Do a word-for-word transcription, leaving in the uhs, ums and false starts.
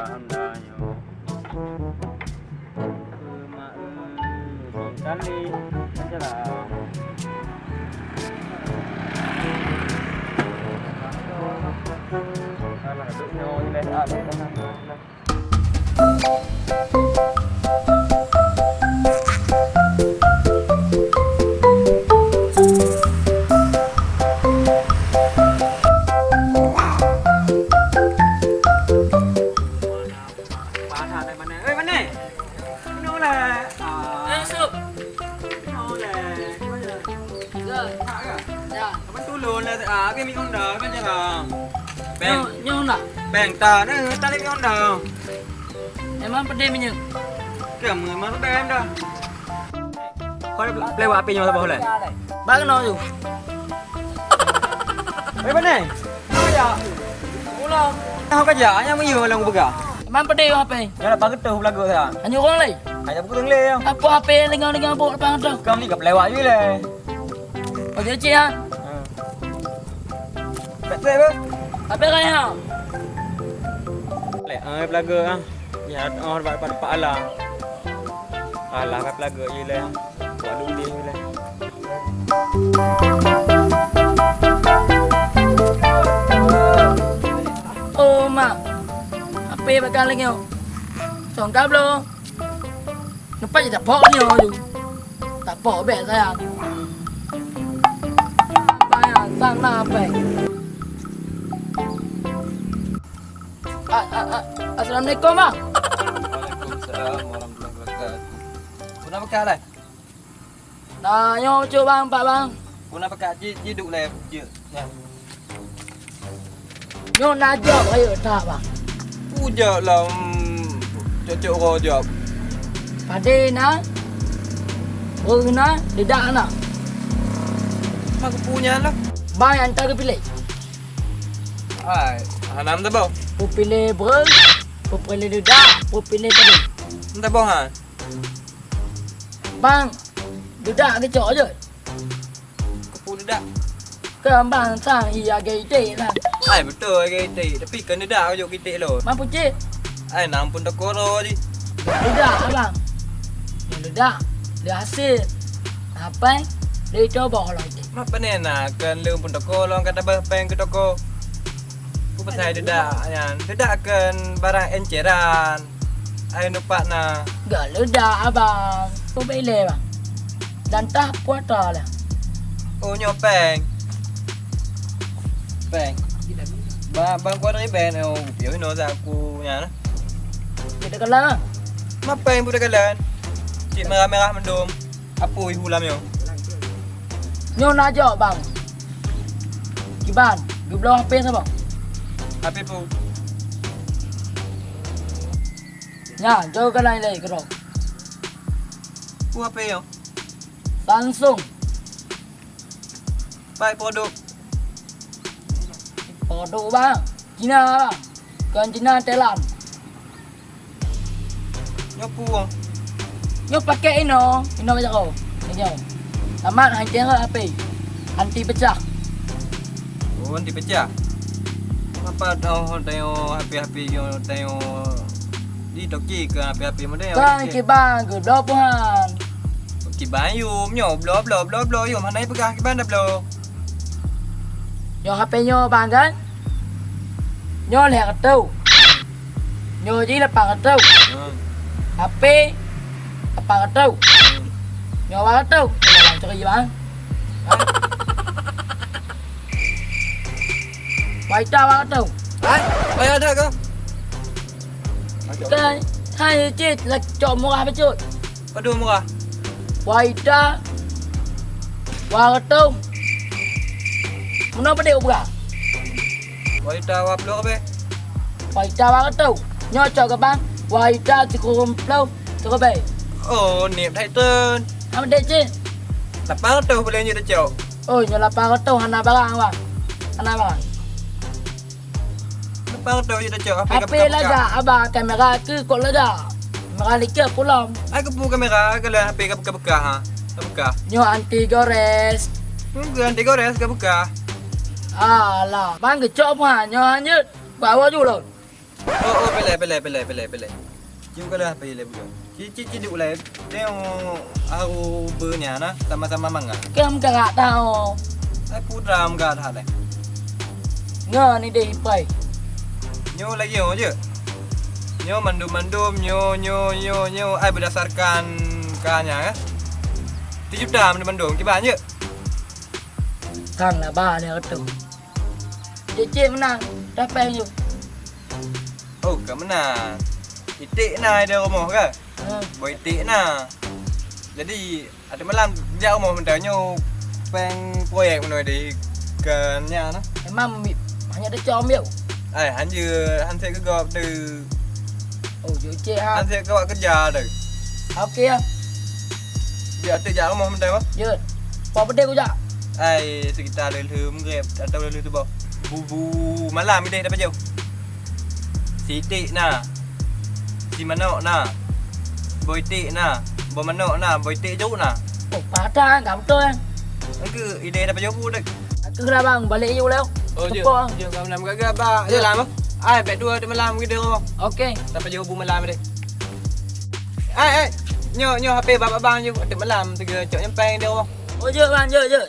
Alhamdulillah, yo. Mak, eh, tali, aja lah. Salah, duduk nyoe, relax, ah, relax, relax. Mana, mana? Eh, mana? Mana lah? Ah. Eh, Sup. Mana lah? Mana? Ke? Ha, ke? Ya. Abang tulung lah, ah, abang minum dah, abang jangan. Peng. Nyoe, nyoe dah. Peng, ta, ni, ta lagi minum dah. Emang pedih minyak? Ke, memang pedih dah. Kau dah pelewat api nyoe saboh lah. Bak kena tu. Eh, mana? Kau kerja? Ulang. Kau kerja, hanya meyuh malam buka. Emang pedih apa? Jangan pakai tu belagu saya. Hanya orang lain. Hanya buku tulis. Apa apa yang dengar-dengar buk depan tu? Kau ni kau pelewat je lah. Oh, dia cik, ha? Ha. Betul apa? Apa kan ya? Lek, ah, pelaga, ah. Ya, oh, dapat, dapat, dapat Allah. Allah kan pelaga je lah. Buat dulu dia je lah. Oh, mak. Apa yang bakal lagi, oh? Songkap belum? Nampak je tapok nyoe tu. Tapok bèk sayang. Sayang, sang na apa? A-, a-, a-, Assalamualaikum, Bang. Waalaikumsalam warahmatullahi wabarakatuh. Puna peugah lah. Nah, nyoe cuk bang, empat bang. Puna peugah ji, ji duek lé, ji. Nyoe. Nyoe na jok rayeuk that, bang. Peue jok lom cok-cok uroe jok? Padé na, breueh na, deudak na. Mak keupeue nyan lah. Bang nyang tapiléh. Ai, hana meusaboh. Peue piléh breueh, peue piléh deudak, peue piléh padé. Meusaboh han. Bang, deudak geucok jeuet. Keupeue deudak? Keu bang sang hi agé iték lah. Ai, beutôi agé iték, tapi keu deudak ka jok iték lôn. Mampu cit? Ai, na phôn toko lôn jih. Deudak abang. Nyoe deudak, lé hasé. Apai, lé coboh lôn iték. Mak pane na keu lôn phôn toko lôn ka tabah péng keu toko. Kupeusan deudak nyan, deudak keu barang enceran. Ai nupak na. Geuledak abang. Kau bele bang. Dan tah puata lah. Oh nyoe péng. Péng. Ba bang kuat dari ben oh pion no za aku nya. Kita kelang ah. Ma péng budak kalan. Cik merah-merah mendung. Apui hulam nyoe. Nyoe na jok bang. Kiban, geubloe H P saboh. H P peue? Nya, jok keunan ilée keudroe. Peue H P nyoe? Samsung. Pai produk. Produk bang. Cina bang. Kon Cina Thailand. Nyoe peue? Nyoe pakai inoe, inoe bak jaroe. Nyoe. Tamat han ceng H P. Anti pecah. Oh, anti pecah. Apa tahu tayo H P H P nyoe tayo di toki ke H P H P model. Kan kiban ke bloe puhan. Kiban yum nyoe bloe bloe bloe bloe yum hana peugah kiban dah bloe. Nyoe H P nyoe bang kan? Nyoe lhèe reutôh. Nyoe jih lapan reutôh. Hmm. H P lapan reutôh. Hmm. Nyoe dua reutôh. Nyoe bang curi bang. Ha? Baita dua reutôh. Hai, bayar dah kau. Kan, hai cit, lah cok murah bacut. Padum murah? Waita dua reutôh. Meunoe padé ubra? Waita dua ploh abéh. Waita dua reutôh. Nyoe cok keu bang, waita sikureueng ploh siribèe. Oh, nib that teun. Hana deh cit. Lapan reutôh boleh nyoe tacok. Oh, nyoe lapan reutôh hana barang bang. Hana barang. Lepas tu je tacok H P H P lagak abang, kamera keu kok lagak. Kamera likot pulang. Ai keupeue kamera keu lôn H P ka beukah-beukah ha? Ka beukah. Nyoe anti gores. Nyoe anti gores ka beukah. Alah, bang geucok mah nyoe hanjeuet. Bawa ju lôn. Oh, oh, boleh. Pele, pele, pele, pele. Cium ka lah pele bukan. Cicit ciduk lah. Tengok aku beu nya na sama-sama mangan. Kam galak tau. Ai putra muka dah deh. Ngon ni deh ipai. Nyo lagi oh je. Nyo mandum-mandum nyo nyo nyo nyo ai berdasarkan kanya kan. Tujuh juta mandum-mandum kiban je. Kang lah ba ni tu. Cicit menang. Dapat yuk. Oh, ka menang. Itik na ada rumah ke? Hmm. Boy itik na. Jadi ada malam jak rumah mentah nyo peng proyek mana di kenya na. Emang mi- hanya ada com yuk. Ai hanya hansek ke gop tu. Oh, jok cek ha. Hansek ke awak kerja tu. Okey ya. Dia tu jak rumah mentah apa? Jok. Apa pedih ku jak? Ai sekitar lele mengrep atau lele tu bah. Bubu malam ni dah dapat jauh. Sitik na. Si manok na. Boy itik na. Boy manok na, boy itik jeruk na. Oh, patah kan, tak betul kan? Engke ide dapat jawab dah. Aku lah bang, balik yuk lah. Oh, je. Tepuk, ah. Je, kau malam gagal, bang. Je. Je lah, bang. Ai, bet dua tu malam kita, bang. Okey. Dapat jawab malam deh. Ai, ai. Nyo, nyo H P bapak bang je, tu malam tiga cok nyempeng dia, bang. Oh, je bang, je, je.